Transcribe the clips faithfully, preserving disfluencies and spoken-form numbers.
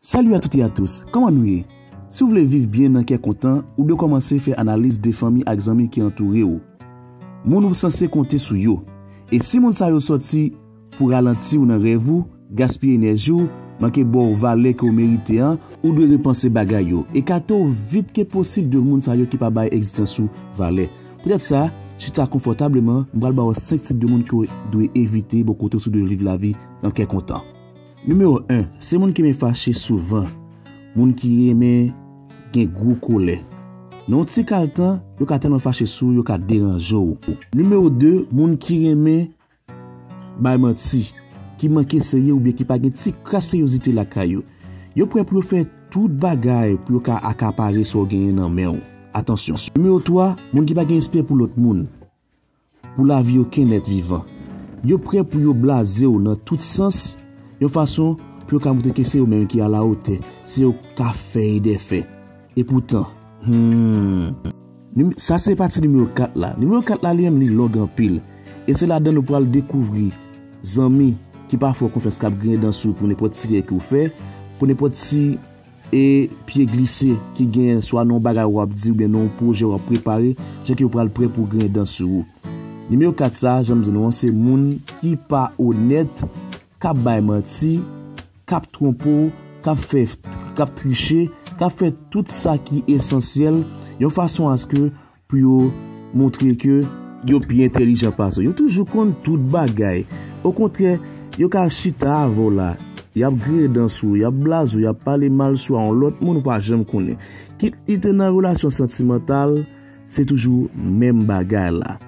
Salut à toutes et à tous, kòman nou ye? Si w vle viv byen nan kè kontan, ou dwe kòmanse fè analiz de fanmi ak zanmi ki antoure w. Moun ou sanse konte sou yo. E si moun sa yo sòti pou ralanti w nan rèv ou, gaspiye enèji w, manke ba w valè ke w merite an, ou dwe repanse bagay yo. Ekate w vit ke posib de moun sa yo ki pa bay egzistans ou valè. Poutèt sa, chita konfòtableman, m pral ba w senk tip de moun ke w dwe evite bò kote w si w dwe viv lavi nan kè kontan. Nimewo en, se moun ki renmen fache souvan, moun ki renmen gen gwo kolè. Nan yon ti kal tan, yo ka tèlman fache sou w, yo ka deranje w. Nimewo de, moun ki renmen bay manti, ki manke serye oubyen ki pa gen ti kras seryozite lakay yo. Yo prè pou yo fè tout bagay pou yo ka akapare sa w genyen nan men w. Atansyon. Nimewo twa, moun ki pa gen respè pou lòt moun, pou lavi okenn èt vivan. Yo prè pou yo blaze w nan tout sans, yon fason pou yo ka montre ke se yo menm ki alawotè, se yo k ka fè e defè. Epoutan, hmm, nim-, sa se pati nimewo kat la. Nimewo kat la, li menm, li long anpil. E se ladan nou pral dekouvri zanmi ki pa fè w konfyans, k ap griyen dan sou w pou nenpòt ti rè ke w fè, pou nenpòt ti e pye glise ki genyen swa nan yon bagay w ap di oubyen nan yon pwojè w ap prepare, jan ke yo pral prè pou griyen dan sou ou. Nimewo kat sa, jan m di nou an, se moun ki pa onèt, k ap bay manti, k ap twonpe w, k ap fè, k ap triche, k ap fè tout sa ki esansyèl, yon fason aske pou yo montre ke yo pi entèlijan pase w. Yo toujou konn tout bagay. Okontrè, yo ka chita avè w la, y ap griyen dan sou w, y ap blaze w, y ap pale mal sou a yon lòt moun ou pa janm konnen. Kit li te nan relasyon santimantal, se toujou menm bagay la.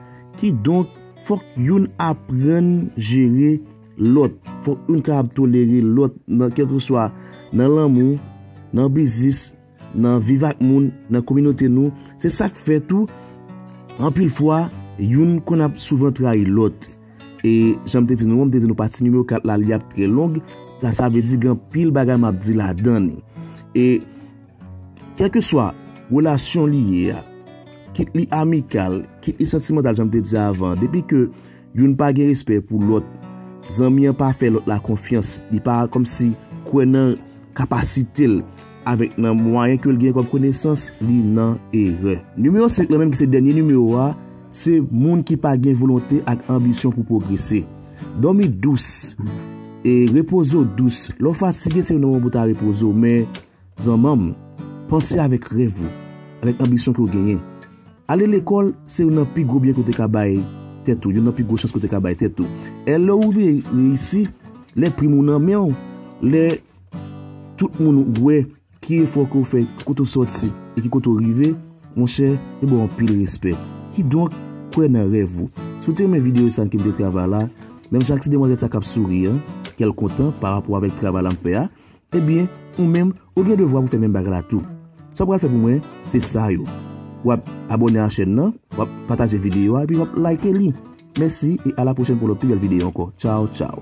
Kidonk, fòk youn aprann jere lòt. Fòk youn kapab tolere lòt nan kèlkeswa nan lanmou, nan biznis, nan viv ak moun, nan kominote nou. Se sa k fè tou, anpil fwa, youn konn ap souvan trayi lòt. E jan m te di nou an, m te di nou pati nimewo kat la, li ap trè long. Sa, sa vle di gen anpil bagay m ap di ladan li. E kèlkeswa relasyon li ye a, kit li amikal, kit li santimantal, jan m te di avan, depi ke youn pa gen respè pou lòt, zanmi an pa fè lòt la konfyans, li pa kòmsi kwè nan kapasite l, avèk nan mwayen ke l gen kòm konesans, li nan erè. Nimewo senk lan menm ki se dènye nimewo a, se moun ki pa gen volonte ak anbisyon pou pwogrese. Dòmi dous e repoze w dous. Lè w fatige, se yon moman pou ta repoze w, men zanmanm, panse avèk rèv ou, avèk anbisyon ke w genyen. Ale lekòl, se youn nan pi gwo byen ke w te ka bay tèt ou, youn nan pi gwo chans ke w te ka bay tèt ou. E lè w rive reyisi, lè prim ou nan men w, lè tout moun wè ki efò ke w fè, kote w sòti e ki kote w rive, monchè, yo ba w anpil respè. Kidonk, kwè nan rèv ou. Si w te renmen videyo sa ke m te travay la, menm jan ak ti demwazèl sa k ap souri an, kè l kontan pa rapò avèk travay la m fè a, ebyen, ou menm, ou gen devwa pou fè menm bagay la tou. Sa w pral fè pou mwen, se sa yo. W ap abòne a chèn nan, w ap pataje videyo a, epi w ap like li. Mèsi, e a la pwochèn pou lòt pi bèl videyo ankò. Tchaw, tchaw.